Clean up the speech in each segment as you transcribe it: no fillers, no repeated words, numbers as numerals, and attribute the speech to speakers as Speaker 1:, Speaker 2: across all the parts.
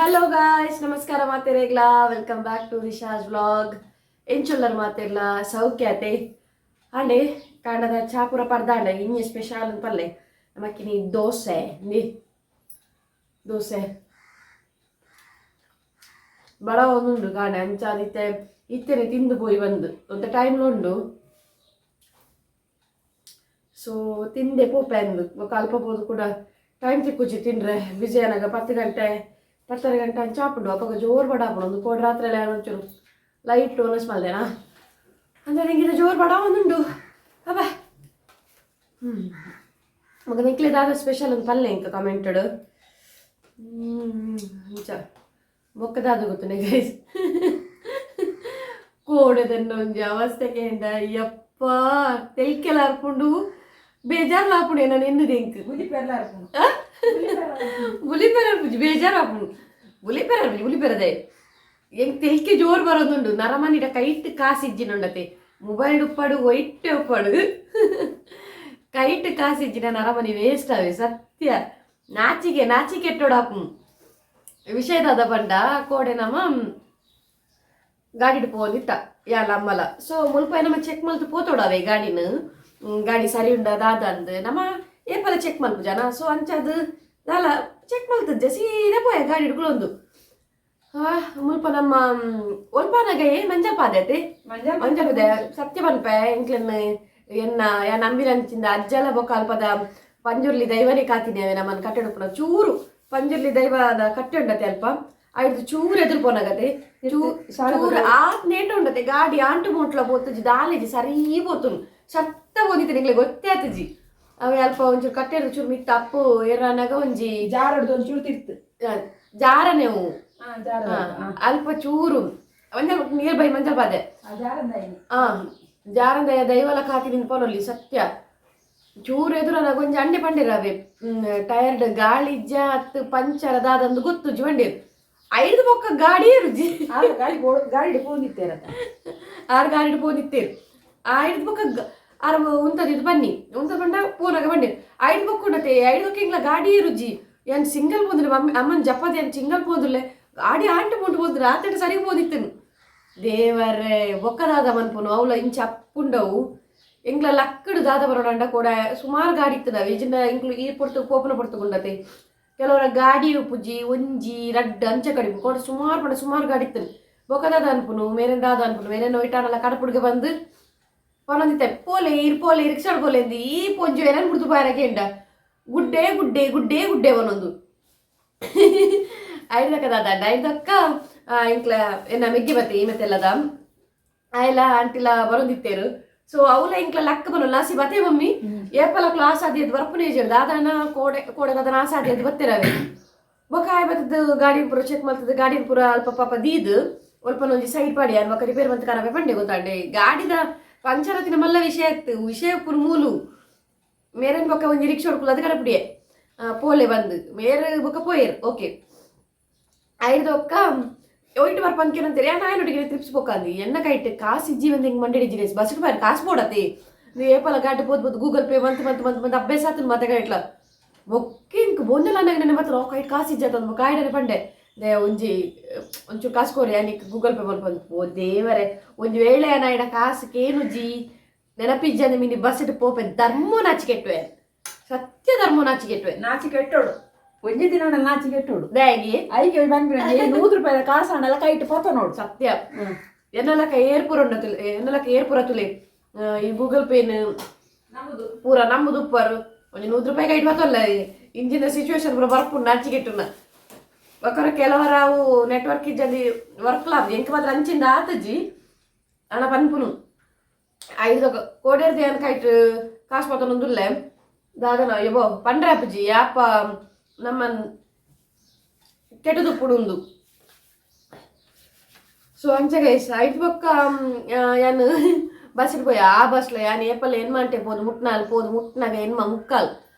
Speaker 1: Hello guys, ನಮಸ್ಕಾರ ಮಾತೆರೆಗ್ಲ. Welcome back to Risha's vlog. ಎಂಚುಲ್ಲರ್ ಮಾತೆರ್ಲ? ಸೌಖ್ಯತೆ? ಅಂಡೆ ಕಾಂಡದ ಚಾಪುರ ಪರ್ದಾಂಡ. ಇಂಜೆ ಸ್ಪೆಷಲ್ ಪಲ್ಲೆ ನಮಕ್ಕಿನಿ ದೋಸೆ. ನಿ ದೋಸೆ ಬಡ ಒಂದುಂಡು ಕಾಂಡೆ. ಅಂಚಾದಿತ್ತೆ ಇತ್ತೆನೆ ತಿಂದು ಪೋಯಿ ಬಂದು ಒಂತೆ ಟೈಮ್ ಉಂಡು. ಸೊ ತಿಂದೆ ಪೋಪೆ ಅಂದು. ಬೊಕ ಅಲ್ಪ ಪೋದು ಕೂಡ ಟೈಮ್ ತಿಕ್ಕುಜಿ. ತಿಂಡ್ರೆ ಬಿಸಿ ಅನಾಗ 10 ಗಂಟೆ, 10:30 ಗಂಟೆ ಅಂಚ ಆಪುಂಡು. ಅಪಗ ಜೋರು ಬಡ ಆಪುಂಡು. ಒಂದು ಕೋಡ್ ರಾತ್ರಿ ಎಲ್ಲ ಒಂಚೂರು ಲೈಟ್ ಒನಸ್ ಮಲ್ದೆನಾ ಅಂದ್ರೆ ನಿಂಗೆ ಜೋರು ಬಡ ಒಂದುಂಡು. ಅಬ್ಬ ಮಗ ನಿಕ್ಲೆ ದಾದ ಸ್ಪೆಷಲ್ ಒಂದು ಪಲ್ಲೆ ಇಂಕ ಕಮೆಂಟೆಡ್. ಅಂಚ ಬೊಕ್ಕ ದಾದ ಗೊತ್ತುಂಡೆ ಗೈಸ್? ಕೋಡೆದನ್ನ ಒಂಜಿ ಅವಸ್ಥೆ ಕೇಂಡ. ಯಪ್ಪ, ತೆಲ್ಕೆಲ ಅರ್ಪುಂಡು, ಬೇಜಾರ್ಲ ಆಪುಂಡು. ನಾನು ಎನ್ನುದು ಎಂಕ್ ಬುಲಿಪೆರ ಅರ್ಪುಜಿ, ಬೇಜಾರು ಆಪುಂಡು. ಬುಲಿಪೆರ ಅರ್ಪುಜಿ, ಬುಲಿಪೆರದೆ ಎಂಕ್ ತೆಲ್ಕೆ ಜೋರು ಬರೋದುಂಡು. ನರಮನಿಡ ಕೈಟ್ ಕಾಸಿಜ್ಜಿನುಂಡತೆ. ಮೊಬೈಲ್ ಉಪ್ಪಾಡು, ಒಯ್ಟೆ ಉಪ್ಪಾಡು, ಕೈಟ್ ಕಾಸಿಜ್ಜಿನ ನರಮನಿ ವೇಸ್ಟ್ ಅವೆ, ಸತ್ಯ. ನಾಚಿಕೆ ನಾಚಿಕೆ ಎಟ್ಟೋಡಾಪು. ವಿಷಯ ದಾದ ಪಂಡ, ಕೋಡೆ ನಮ್ಮ ಗಾಡಿಡ್ ಪೋವೊಂದಿತ್ತ ಯಾಲ ಅಮ್ಮಲ. ಸೊ ಮುಲ್ಪ ನಮ್ಮ ಚೆಕ್ ಮಲ್ತು ಪೋತೋಡವೆ ಗಾಡಿನ. ಗಾಡಿ ಸರಿ ಉಂಡ ದಾದ ಅಂದ್ ನಮ್ಮ ಏಪಲ ಚೆಕ್ ಮಲ್ಪು ಜನ. ಸೊ ಅಂಚಾದ್ ದಾಲ ಚೆಕ್ ಮಲ್ತಜ್ಜ, ಸೀದಾ ಪೋಯ ಗಾಡಿ ಹಿಡ್ಕೊಳ್ಳೊಂದು. ಮುಲ್ಪ ನಮ್ಮ ಒಲ್ಪಾನಗಯೇ ಮಂಜಲ್ ಪಾದೆ ಅತೆ, ಮಂಜಲ್ ಪಾದೆ. ಸತ್ಯ ಪನ್ಪೆ, ಎಂಕ್ಲೆನ್ ಎನ್ನ ಯಾ ನಂಬಿನಂಚಿಂದ ಅಜ್ಜಲ ಬೊಕ್ಕ ಅಲ್ಪದ ಪಂಜುರ್ಲಿ ದೈವನೇ ಕಾತಿನೇವೆ ನಮ್ಮನ್ನ ಕಟ್ಟೆಡುಪ್ಪುನ. ಚೂರು ಪಂಜುರ್ಲಿ ದೈವದ ಕಟ್ಟೆ ಉಂಡತೆ ಅಲ್ಪ, ಐದು ಚೂರು ಎದುರು ಪೋನಗತೆ. ಚೂರು ಆತ್ ನೇಟ ಉಂಡತೆ. ಗಾಡಿ ಆಂಟು ಮೋಟ್ಲ ಪೋತುಜಿ, ದಾಲೇಜಿ ಸರೀ ಪೋತುನು. ಸತ್ತ ಪೋದಿತ್ತೆ, ನಿಂಗ್ಲೆ ಗೊತ್ತೇ ಆತುಜಿ. ಅವೆ ಅಲ್ಪ ಒಂಚೂರು ಕಟ್ಟೆ ಚೂರು ಮಿತ್ತ ಅಪ್ಪು ಏರನಾಗ ಒಂಜಿ
Speaker 2: ಜಾರಡ್ದು ಒಂಚೂರು ತಿರ್ತು.
Speaker 1: ಜಾರನೆವು.
Speaker 2: ಜಾರ.
Speaker 1: ಅಲ್ಪ ಚೂರು ಮಂಜಲ್, ನಿಯರ್ ಬೈ ಮಂಜಲ್ ಪಾದೆ.
Speaker 2: ಜಾರಂದಾಯಿನಿ.
Speaker 1: ಜಾರಂದಯ ದೈವಲ ಕಾತಿನಿಂದ ಪೊಲೊಲಿ. ಸತ್ಯ, ಚೂರು ಎದುರನಾಗ ಒಂಜಿ ಅಂಡೆ ಪಂಡಿರ ಅವೆ ಟೈರ್ಡ್ ಗಾಳಿ ಇಜ್ಜ ಅತ್ತು ಪಂಚರ ದಾದಂದು ಗೊತ್ತುಜಿ ಬಂಡೇರು. ಐದು ಬೊಕ್ಕ ಗಾಡಿ ರುಜಿ.
Speaker 2: ಆಗ ಗಾಡಿ ಗಾಡಿ ಪೋಂದಿತ್ತೇರತ್ತ.
Speaker 1: ಆರು ಗಾಡಿ ಪೋದಿತ್ತೇರು. ಐದು ಬೊಕ್ಕ ಆರು ಉಂತದ ಇದು ಬನ್ನಿ ಉಂತ ಪಂಡ ಪೂನಾಗ ಬಂಡೇರು. ಐದು ಬೊಕ್ಕ ಉಂಡತೆ, ಐದು ಬೊಕ್ಕ ಇಂಗ್ಲ ಗಾಡಿ ರುಜಿ. ಏನ್ ಸಿಂಗಲ್ ಪೋದಿಲ್ಲ ಮಮ್ಮಿ ಅಮ್ಮನ ಜಪದ. ಏನ್ ಸಿಂಗಲ್ ಪೋದಿಲ್ಲ, ಗಾಡಿ ಆಂಟು ಮುಂಟು ಪೋದ್ರು ಆತಡ ಸರಿ ಪೋದಿತ್ತನು. ದೇವರೇ, ಬೊಕ್ಕದಾದ ಮನ್ಪುನು ಅವಲ ಇಂಚ ಅಪ್ಪುಂಡವು. ಎಂಗ್ಲ ಲಕ್ಕಡು ದಾದ ಬರೋಣ ಕೂಡ ಸುಮಾರು ಗಾಡಿ ಇತ್ತದ ಇಜಿಂದ. ಎಂಕ್ಲು ಈ ಪೊರ್ತು ಪೋಪನ ಪೊರ್ತುಗುಂಡತೆ. ಕೆಲವರ ಗಾಡಿ ಉಪ್ಪುಜಿ, ಒಂಜಿ ರಡ್ಡ್ ಅಂಚ ಕಡಿಮೆ ಕೋಡ. ಸುಮಾರು ಪಂಡ ಸುಮಾರು ಗಾಡಿ ಇತ್ತನು. ಬೊಕ್ಕದಾದ ಅನ್ಪುನು, ಮೇರೆ ದಾದ ಅನ್ಪುನು, ಮೇರೆ ನೋಯ್ಟಾನಲ್ಲ ಕಡಪುಡ್ಗೆ ಬಂದು ಪನೊಂದಿತ್ತೆ. ಪೋಲೆ ಇರ್ ಪೋಲೆ, ರಿಕ್ಷಾಡ್ ಪೋಲೆ ಅಂದು. ಈ ಪೊಂಜು ಏನನ್ ಬಿಡ್ತು ಬಾರಕ್ಕೆ ಎಂಡ ಗುಡ್ಡೆ ಗುಡ್ಡೆ ಗುಡ್ಡೆ ಗುಡ್ಡೆ ಒಂದೊಂದು ಐದಕ್ಕ ದಾದ ಐದಕ್ಕ. ಇಂಕ್ಲ ಎನ್ನ ಮೆಗ್ಗಿ ಬತ್ತೆ ಈ ಮೆತ್ತೆಲ್ಲದ ಆಯ್ಲ ಆಂಟಿಲ ಬರೋದಿತ್ತೇರು. ಸೊ ಅವಲ ಇಂಕ್ಲ ಲಕ್ಕ ಬರೋ ಲಾಸಿ ಬತ್ತೆ ಮಮ್ಮಿ. ಏಪಲ ಕ್ಲಾಸ್ ಆದಿಯದ್ ಬರ್ಪುನೇ ದಾದಾನ ಕೋಡೆ ಕೋಡೆ ದಾದನ ಆಸ ಆದಿಯದ್ ಬತ್ತಿರವೆ. ಬೊಕ ಆಯ್ ಬತ್ತದ ಗಾಡಿ ಪೂರ ಚೆಕ್ ಮಲ್ತದ. ಗಾಡಿ ಪೂರ ಅಲ್ಪ ಪಾಪ ದೀದ್ ಒಲ್ಪ ಒಂಜಿ ಸೈಡ್ ಪಾಡಿ ಅನ್ ಬೊಕ ರಿಪೇರ್ ಮಂತ್ ಕರವೆ ಪಂಡೆ. ಗೊತ್ತಾಂಡೆ, ಗಾಡಿದ ಪಂಚರತಿನ ಮಲ್ಲ ವಿಷಯ ಇತ್ತು. ವಿಷಯ ಪುರ್ ಮೂಲು ಮೇರನ್ ಬೊಕ್ಕ ಒಂಜಿ ರಿಕ್ಷಾ ಹೊಡ್ಕುಲು ಅದು ಕಡಪುಡಿಯೆ ಪೋಲೆ ಬಂದು ಮೇರೆ ಬೊಕ್ಕ ಪೋಯೇರು. ಓಕೆ, ಐದು ಒಕ್ಕ ಒಯ್ಟು ಬರ್ಪಂದ್ಕೆ ಅಂತೀರಿ. ನಾಯನೊಟ್ಟಿಗೆ ತ್ರಿಪ್ಸ್ ಪೊಕ್ಕಂದು ಎನ್ನ ಕೈಟ್ ಕಾಸು ಇಜ್ಜಿ. ಒಂದು ಹಿಂಗೆ ಮಂಡಿ ಇಜ್ಜಿ ಗೈಸ್. ಬಸ್ ಬಾರಿ ಕಾಸು ಬೋಡತಿ. ನೀವು ಏಪಲ ಗಾಡಿ ಪೋದ್ ಬೋದು ಗೂಗಲ್ ಪೇ ಮಂತ್ ಮಂತ್ ಮಂತ್ ಮಂತ್ ಅಭ್ಯಾಸ ಆತನ ಮತ್ತೆ ಕೈಟ್ಲ ಬೊಕ್ಕೆ ಇಂಕ್ ಬೊಂದಲ ನೆನೆ ಮಾತ್ರ ಕೈಟ್ ಕಾಸು ಇಜ್ಜಿ ಅಂದ್ ಬೊಕ್ಕ ಆಯ್ಡನೆ ಪಂಡೆ they ಒಂಜಿ ಒಂಚೂರು ಕಾಸು ಕೋರಿ ಅನಿಕ್ ಗೂಗಲ್ ಪೇ ಮನ್ಪಂದು. ಓ ದೇವರೇ, ಒಂಜಿ ವೇಳೆ ನಾಯಿಡ ಕಾಸು ಕೇನುಜಿ, ನೆನಪಿಜ್ಜಿ ಅಂದ್ ಮಿನಿ ಬಸ್ ಇಟ್ಟು ಪೋಪೆ. ಧರ್ಮ ನಾಚಿಕೆಟ್ಟುವೆ, ಸತ್ಯ ಧರ್ಮ ನಾಚಿಕೆಟ್ಟುವೆ.
Speaker 2: ನಾಚಿ ಕೆಟ್ಟೋಡು, ಒಂಜಿ ದಿನ ನಾಚಿ ಕೆಟ್ಟೋಡು.
Speaker 1: ದಾಗಿ
Speaker 2: ಐಕೆ ಬಂದ್ಬಿಡ 100 ರೂಪಾಯಿ ಕಾಸು ಹಣಲ್ಲ ಕೈಟ್ ಪತ ನೋಡು.
Speaker 1: ಸತ್ಯ. ಎನ್ನಲಕ ಏರ್ಪುರ ಉಂಡತು, ಎನ್ನಲಕ ಏರ್ಪುರ ತುಲೆ ಈ ಗೂಗಲ್ ಪೇನ್
Speaker 2: ನಮ್ಮದು
Speaker 1: ಪೂರ ನಮ್ಮದು ಉಪ್ಪರು. ಒಂಜಿ 100 ರೂಪಾಯಿ ಕೈಟ್ ಬತ್ತಲ್ಲ. ಇಂಜಿನ ಸಿಚುವೇಶನ್ ಪೂರ ಬರ್ಪುಂಡು ನಾಚಿಕೆಟ್ಟುನ. ಬೊಕ್ಕರ ಕೆಲವರ ಅವು ನೆಟ್ವರ್ಕ್ ಇಜ್ಜಂದಿ ವರ್ಕ್ ಲಾಭ. ಎಂಕ್ ಮಾತ್ರ ಅಂಚಿಂದ ಆತಜಿ ಅಣ ಪನ್ಪುನು. ಐದು ಕೋಡೇರ್ದ ಏನ್ ಕೈಟ್ ಕಾಸು ಪತ್ತೊಂದುಲ್ಲೆ ದಾದನ ಯಬೋ ಪಂಡ್ರೆ ಅಪ್ಪುಜಿ ಯಾಪ ನಮ್ಮ ಕೆಟ್ಟದುಪ್ಪುಡುಂದು. ಸೊ ಅಂಚ ಗೈಸ್, ಐದು ಬೊಕ್ಕ ಯಾನ್ ಬಸ್ಸಿಗೆ ಪೋಯ. ಆ ಬಸ್ಲ ಯಾನ್ ಏಪಲ್ ಎನ್ಮ ಪೋದು ಮುಟ್ನಾಲ್ ಪೋದು ಮುಟ್ನಾಗ 8:45.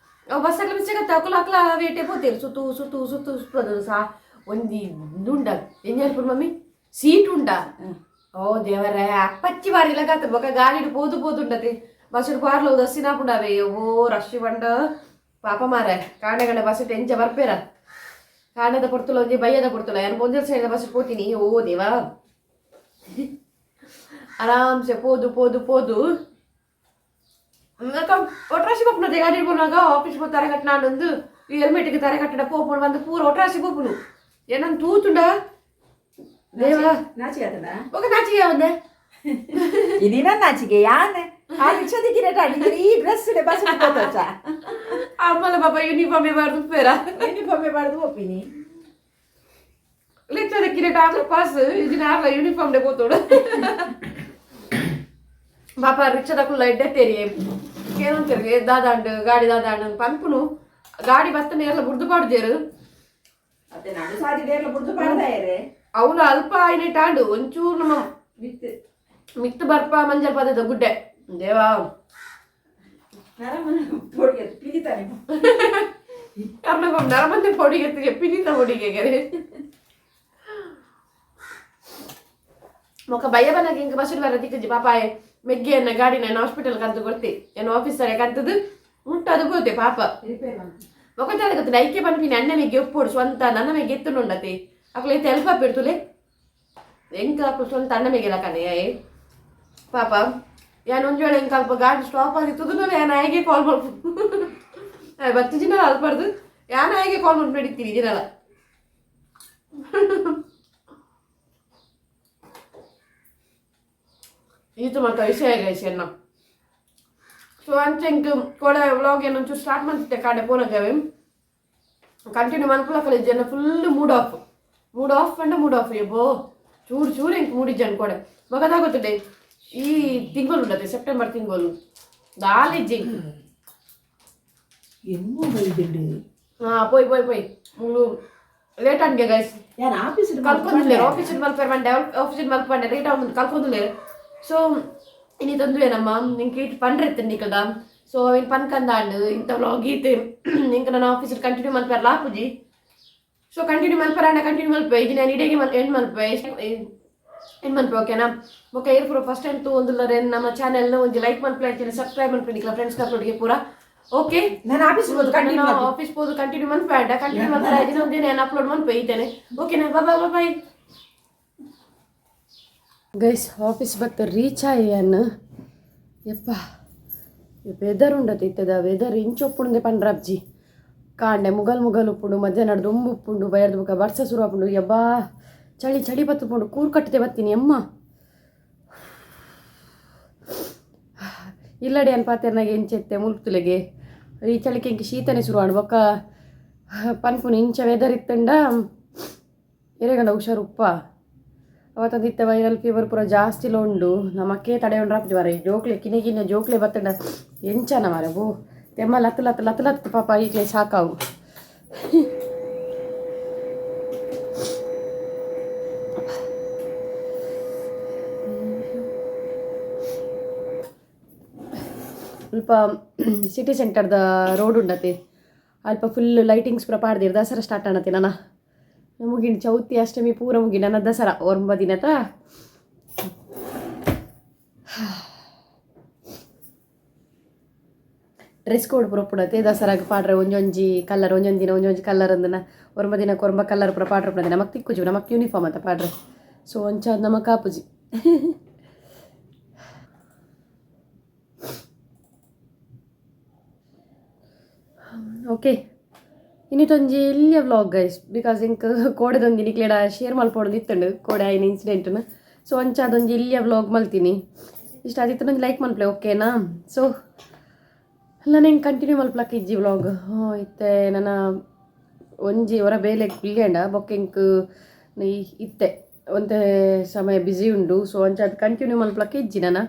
Speaker 1: ಅವು ಬಸ್ ಅಕ್ಲ ಮಿಸ್ ಆಗತ್ತೆ. ಅಕುಲ ಅಕ್ಲ ವೇಟೆ ಪೋತೇರು. ಸುತ್ತು ಸುತ್ತು ಸುತ್ತು ಸುತ್ತು ಸಾ ಒಂಜಿ ಉಂಡ ಎಂಜ ಅನ್ಪುಂಡು ಮಮ್ಮಿ, ಸೀಟ್ ಉಂಡಾ? ಓ ದೇವರೇ, ಅಪ್ಪಚ್ಚಿ ಬಾರಿ ಲಗಾತ. ಬೊಕ ಗಾಡಿಡ್ ಪೋದು ಪೋದುಂಡತೆ. ಬಸ್ಸುಡು ಪಾರ್ಲ ದಸ್ಸಿನಾಪುಂಡವೆ. ಓ ರಶ್ ಬಂಡ ಪಾಪ ಮಾರೆ. ಕಾಂಡೆ ಗಂಡೆ ಬಸ್ ಎಂಚ ಬರ್ಪೇರ. ಕಾಂಡದ ಪೊರ್ತುಲ ಒಂಜಿ ಬಯ್ಯದ ಪೊರ್ತುಲ ಯಾನ್ ಒಂಜಲ್ ಸೈಡ್ ಬಸ್ ಪೋತೀನಿ ಓ ದೇವಾ ಆರಾಮ್ಸೆ ಪೋದು ಪೋದು ಪೋದು ಒಟ್ರಾಸಿ ಪೋಪುನ ಗಾಡಿ ಪೋನಾಗ ಆಫೀಸ್ ಪೋ ತರೆ ಕಟ್ಟನಾಂಡೊಂದು ಈ ಹೆಲ್ಮೆಟ್ಗೆ ತರೆ ಕಟ್ಟಡ ಪೋಪುನು ಬಂದು ಪೂರ ಒಟ್ರಾಸಿ ಪೋಪುನು ಏನನ್ ತೂತುಂಡ ದೇವಾ
Speaker 2: ನಾಚಿಕೆ ಆತನ
Speaker 1: ఒక ನಾಚಿಕೆ ಒಂದೆ
Speaker 2: ಇದಿನ ನಾಚಿಕೆ ಯಾನೆ ಆ ರಿಕ್ಷಾದಿಕ್ಕಿನ ಈ ಡ್ರೆಸ್ ಬಸ್ ಪೋತೋಚ
Speaker 1: ಅಮ್ಮಲ ಪಾಪ ಯೂನಿಫಾರ್ಮ್ ಬಾರ್ದು ಪೇರ
Speaker 2: ಯೂನಿಫಾರ್ಮ್ ಬಾರ್ದು ಒಪ್ಪಿನಿ
Speaker 1: ಲೆಚ್ಚದಕ್ಕಿನ ಟಾಪ್ ಪಾಸ್ ಇದು ನಾರ್ಲ ಯೂನಿಫಾರ್ಮ್ ಡೆ ಪೋತೋಡು ಪಾಪ ರಿಕ್ಷಾದಕುಲ್ಲ ಎಡ್ಡೆ ತೇರಿ ಕೇನಂತೇರಿ ದಾದಾಂಡು ಗಾಡಿ ದಾದಾಂಡು ಪನ್ಪುನು ಗಾಡಿ ಬತ್ತನೆ ಎಲ್ಲ ಬುಡ್ದು ಪಾಡುಜೇರು
Speaker 2: ಅತ್ತೆ ನಾನು ಸಾದಿ ಡೇರ್ಲ ಬುಡ್ದು ಪಾಡ್ದಾಯರೆ
Speaker 1: ಅವನು ಅಲ್ಪ ಆಯ್ನೆ ಟಾಂಡು ಒಂಚೂರು ನಮ್ಮ
Speaker 2: ವಿತ್
Speaker 1: ಮಿತ್ತು ಬರ್ಪ ಮಂಜಲ್ ಪದದ ಗುಡ್ಡೆ ದೇವಾ
Speaker 2: ನರಮನ ಪೊಡಿಗೆ ಪಿಲಿತಾನೆ
Speaker 1: ಕರ್ನಗೊಮ್ಮ ನರಮಂದೆ ಪೊಡಿಗೆ ಪಿಲಿತ ಪೊಡಿಗೆ ಗೆರೆ ಮೊಕ ಭಯ ಬನ್ನಾಗ ಇಂಕ ಬಸ್ಸು ಬರ ದಿಕ್ಕಜಿ ಪಾಪಾಯ ಮೆಗ್ಗಿ ಅನ್ನ ಗಾಡಿ ನಾನು ಹಾಸ್ಪಿಟಲ್ ಕಂತು ಕೊಡ್ತಿ ಏನು ಆಫೀಸರ್ ಕಂತದ್ದು ಉಂಟು ಅದು ಬೋತೆ ಪಾಪ
Speaker 2: ರಿಪೇರ್ ಮಾಡ್ತೀನಿ
Speaker 1: ಮೊಕ ದಾದ ಗೊತ್ತಿಲ್ಲ ಐಕೆ ಪನ್ಪಿನ ಅಣ್ಣ ಮೆಗ್ಗಿ ಒಪ್ಪೋಡು ಸ್ವಂತ ನನ್ನ ಮೆಗ್ಗಿ ಎತ್ತುಂಡತೆ ಅಕ್ಲೆ ಐತೆ ಎಲ್ಪ ಬಿಡ್ತುಲೆ ಎಂಕ ಅಕ್ಲು ಸ್ವಂತ ಅಣ್ಣ ಮೆಗೆಲ ಕಣೆ ಏ ಪಾಪ ಯಾನ್ ಒಂಜ್ ವೇಳೆ ಎಂಕ ಅಲ್ಪ ಗಾಡಿ ಸ್ಟಾಪ್ ಆಗಿತ್ತು ಯಾನ್ ಆಯ್ಗೆ ಕಾಲ್ ಮಾಡ್ಪು ಬತ್ತಿ ಜಿನಲ ಅಲ್ಪರ್ದು ಯಾನ್ ಆಯ್ಗೆ ಕಾಲ್ ಮಾಡ್ಬಿಟ್ಟು ನಡೀತೀನಿ ಜಿನಲ ಈತ ಮಾತ ವಿಷಯ ಗೈಸ್ ಎನ್ನ ಸೊ ಅಂಚೆ ಇಂಕ್ ಕೋಡೆ ವ್ಲಾಗ್ ಏನು ಒಂಚೂರು ಸ್ಟಾರ್ಟ್ ಮಾಡ್ತಿದ್ದೆ ಕಾಡೆ ಪೋನಗವೆ ಕಂಟಿನ್ಯೂ ಮನ್ಪುಲ ಕಾಲೇಜ್ ಜನ full mood off mood off ಅಂಡ ಮೂಡ್ ಆಫ್ ಎಬ್ಬೋ ಚೂರು ಚೂರು ಇಂಕ್ ಮೂಡಿಜ್ಜನ್ ಕೋಡೆ ಮಗದಾಗುತ್ತದೆ ಈ ತಿಂಗಳು ಉಂಡತೆ ಸೆಪ್ಟೆಂಬರ್ ತಿಂಗಳು ದಾಲಿಜ್ಜಿ
Speaker 2: ಎಮ್ಮು ಬೈದುಂಡು
Speaker 1: ಹಾ ಪೋಯ್ ಪೋಯ್ ಪೋಯ್ ಮೂಲು ಲೇಟ್ ಅನ್ಗೆ ಗೈಸ್
Speaker 2: ಯಾನ್ ಆಫೀಸ್
Speaker 1: ಕಲ್ಕೊಂದುಲ್ಲೇರು ಆಫೀಸ್ ಮಲ್ಪೇರ್ ಮಂಡೆ ಆಫೀಸ್ ಮಲ್ಪಂಡೆ ಲೇಟ್ ಆവുಂದು ಕಲ್ಕೊಂದುಲ್ಲೇರು ಸೊ ಇನಿ ತೊಂದರೆ ನಮ್ಮ ನಿಂಗೆ ಇಟ್ಟು ಪಂಡ್ರೆ ಇತ್ತು ಸೊ ಇನ್ ಪನ್ಕಂದಾಂಡು ಇಂಥ ವ್ಲಾಗ್ ಈತೆ ಇಂಕ ನಾನು ಆಫೀಸ್ ಕಂಟಿನ್ಯೂ ಮಲ್ಪೇರ್ ಲಾಪುಜಿ ಸೊ ಕಂಟಿನ್ಯೂ ಮಲ್ಪರಾಂಡ ಕಂಟಿನ್ಯೂ ಮಲ್ಪೆ ಇದು ನಾನು ಇಡೀ ಮಲ್ ಎಂಡ್ ಮಲ್ಪೆ ಎಂಡ್ ಮಲ್ಪೆ ಓಕೆನಾ ಓಕೆ ಏರ್ ಪೂರ ಫಸ್ಟ್ ಟೈಮ್ ತೂ ಒಂದುಲ್ಲರೆ ನಮ್ಮ ಚಾನೆಲ್ನ ಒಂಜಿ ಲೈಕ್ ಮಲ್ಪೆ ಅಂಚನೆ ಸಬ್ಸ್ಕ್ರೈಬ್ ಮಲ್ಪೆ ನಿಕ್ಲ ಫ್ರೆಂಡ್ಸ್ ಕಪ್ಲೋಡಿಗೆ ಪೂರ ಓಕೆ
Speaker 2: ನಾನು ಆಫೀಸ್ ಹೋದು ಕಂಟಿನ್ಯೂ
Speaker 1: ನಾನು ಆಫೀಸ್ ಪೋದು ಕಂಟಿನ್ಯೂ ಮನ್ಪೆ ಅಂಡ ಕಂಟಿನ್ಯೂ ಮಲ್ಪೆ ದಿನ ಒಂದಿನ ನಾನು ಅಪ್ಲೋಡ್ ಮನ್ಪೆ ಇದ್ದೇನೆ ಓಕೆನಾ ಬಾಯ್ ಬಾಯ್ ಗೈಸ್ ಆಫೀಸ್ ಬತ್ತ ರೀಚ್ ಆಯ್ಯನ್ ಯಪ್ಪ ವೆದರ್ ಉಂಡತೆ ಇತ್ತದ ವೆದರ್ ಇಂಚೊಪ್ಪುಂಡೆ ಪಂಡ್ರಬ್ಜಿ ಕಾಂಡೆ ಮುಗಲ್ ಮುಗಲ್ ಉಪ್ಪುಂಡು ಮಧ್ಯಾಹ್ನ ದುಂಬು ಉಪ್ಪುಂಡು ಬಯರ್ದು ಬುಕ್ಕ ಬರ್ಸ ಶುರು ಆಪುಂಡು ಯಬ್ಬಾ ಚಳಿ ಚಳಿ ಬತ್ತುಪುಂಡು ಕೂರ್ ಕಟ್ಟದೆ ಬತ್ತೀನಿ ಅಮ್ಮ ಇಲ್ಲಡೆ ಅನ್ ಪಾತೆರ್ನಾಗ ಎಂಚೆತ್ತೆ ಮುಲ್ಪುಲೆಗೆ ಈ ಚಳಿಕೆ ಇಂಕ ಶೀತನೆ ಶುರು ಆಂಡ್ ಬೊಕ್ಕ ಪನ್ಪುನು ಇಂಚ ವೆದರ್ ಇತ್ತಂಡ ಎರೆಗಂಡ ಹುಷಾರು ಉಪ್ಪ ಅವತ್ತಂದು ಇತ್ತೆ ವೈರಲ್ ಫೀವರ್ ಪೂರ ಜಾಸ್ತಿ ಉಂಡು ನಮಕ್ಕೆ ತಡೆ ಉಂಡ್ರಾಪುಜಿ ಮಾರೆ ಜೋಕ್ಲೆ ಕಿನೆ ಕಿನೆ ಜೋಕ್ಲೆ ಬತ್ತಂಡ ಎಂಚನ ಮಾರೆ ಬೋ ತೆಮ್ಮ ಲತ್ತು ಲತ್ತು ಲತ್ತು ಲತ್ತು ಪಾಪ ಈಗಲೇ ಸಾಕಾವು. ಅಲ್ಪ ಸಿಟಿ ಸೆಂಟರ್ದ ರೋಡ್ ಉಂಡತೆ ಅಲ್ಪ ಫುಲ್ ಲೈಟಿಂಗ್ಸ್ ಪೂರ ಪಾಡ್ದಿರ್ ದಸರಾ ಸ್ಟಾರ್ಟ್ ಆಣತೆ ನನ ಮುಗಿಂಡ್ ಚೌತಿ ಅಷ್ಟಮಿ ಪೂರ ಮುಗಿ ನನ್ನ ದಸರಾ ಒಂಬ ದಿನತ ಡ್ರೆಸ್ ಕೋಡ್ ಪೂರ ಉಪ್ಪುಡತೆ ದಸರಾಗ್ ಪಾಡ್ರೆ ಒಂಜೊಂಜಿ ಕಲರ್ ಒಂಜೊಂದು ದಿನ ಒಂಜೊಂಜಿ ಕಲರ್ ಅಂದನ ಒರ್ಂಬ ದಿನಕ್ಕೆ ಒರ್ಂಬ ಕಲರ್ ಪೂರ ಪಾಡ್ರೆ ಉಪ್ಪುಡತೆ ನಮಕ್ ತಿಕ್ಕುಜಿ ನಮಕ್ ಯೂನಿಫಾರ್ಮ್ ಅಂತ ಪಾಡ್ರೆ ಸೊ ಒಂಚ ನಮಕ್ ಆಪುಜಿ. ಓಕೆ ಇನ್ನಿತೊಂಜಿ ಎಲ್ಯ vlog guys because ಇಂಕ್ ಕೋಡೆದೊಂಜಿ ನಿಕ್ಲೆಡ ಶೇರ್ ಮಲ್ಪೊಡೊಂದು ಇತ್ತಂಡು ಕೋಡೆ ಆಯಿನ ಇನ್ಸಿಡೆಂಟ್ನು ಸೊ ಅಂಚ ಅದೊಂಜಿ ಎಲ್ಯ ವ್ಲಾಗ್ ಮಲ್ತೀನಿ ಇಷ್ಟ ಆದಿತ್ತು ಲೈಕ್ ಮಲ್ಪಲೆ ಓಕೆನಾ. ಸೊ ನಾನು ಹಿಂಗೆ ಕಂಟಿನ್ಯೂ ಮಲ್ಪಲಕ್ಕ ಇಜ್ಜಿ ವ್ಲಾಗ್ ಇತ್ತೆ ನನ್ನ ಒಂಜಿ ಹೊರ ಬೇಲೆ ಕುಲ್ಯಂಡ ಬೊಕ್ಕ ಇಂಕ್ ಇತ್ತೆ ಒಂತೆ ಸಮಯ ಬ್ಯುಸಿ ಉಂಡು. ಸೊ ಅಂಚ ಅದು ಕಂಟಿನ್ಯೂ ಮಲ್ಪಲಕ್ಕ ಇಜ್ಜಿ ನಾನು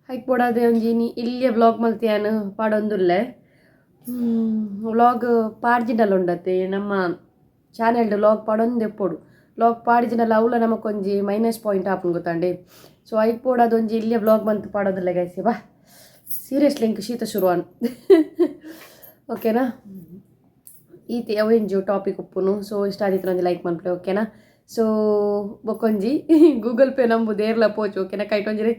Speaker 1: ಹೈಕ್ ಬೋಡಾದೆ ಒಂಜಿ ಇನಿ ಇಲ್ಲಿಯ ವ್ಲಾಗ್ ಮಲ್ತಿಯಾನು ಪಾಡೊಂದುಲ್ಲೆ ವ್ಲಾಗ್ ಪಾಡ್ಜಿಂಡಲ ಉಂಡತೆ ನಮ್ಮ ಚಾನೆಲ್ಡ್ ವ್ಲಾಗ್ ಪಾಡೊಂದು ಎಪ್ಪೊಡು ವ್ಲಾಗ್ ಪಾಡಿಜಿಂಡಲ ಅವ್ಲ ನಮಕೊಂಜಿ ಮೈನಸ್ ಪಾಯಿಂಟ್ ಆಪುಂಡು ಗೊತ್ತಾಂಡೆ. ಸೊ ಐಕ್ ಪೋಡಾದೊಂಜಿ ಇಲ್ಲಿಯ ವ್ಲಾಗ್ ಬಂತು ಪಾಡೋದಿಲ್ಲ ಗೈಸ್ ಬಾ ಸೀರಿಯಸ್ಲಿ ಇಂಕ್ ಶೀತ ಶುರುವಾನ್ ಓಕೆನಾ. ಈತಿ ಅವೆಂಜು ಟಾಪಿಕ್ ಉಪ್ಪುನು ಸೊ ಇಷ್ಟ ಆದಿತ್ತು ಒಂಜಿ ಲೈಕ್ ಮನ್ಪುಲೆ ಓಕೆನಾ. ಸೊ ಬೊಕ್ಕೊಂಜಿ ಗೂಗಲ್ ಪೇ ನಂಬುದು ಏರ್ಲ ಪೋಚು ಓಕೆನಾ ಕೈಟ್ ಒಂಜಿ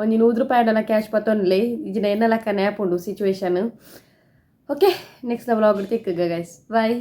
Speaker 1: ಒಂಜಿ 100 ರೂಪಾಯಿ ಅಂಡಲ ಕ್ಯಾಶ್ ಪತ್ತೊನ್ಲೆ ಇಜಿನ ಎನ್ನ ಲೆಕ್ಕ ನ್ಯಾಪ್ ಉಂಡು situation. Okay next vlog ತಿಕ್ಕುಗ guys bye.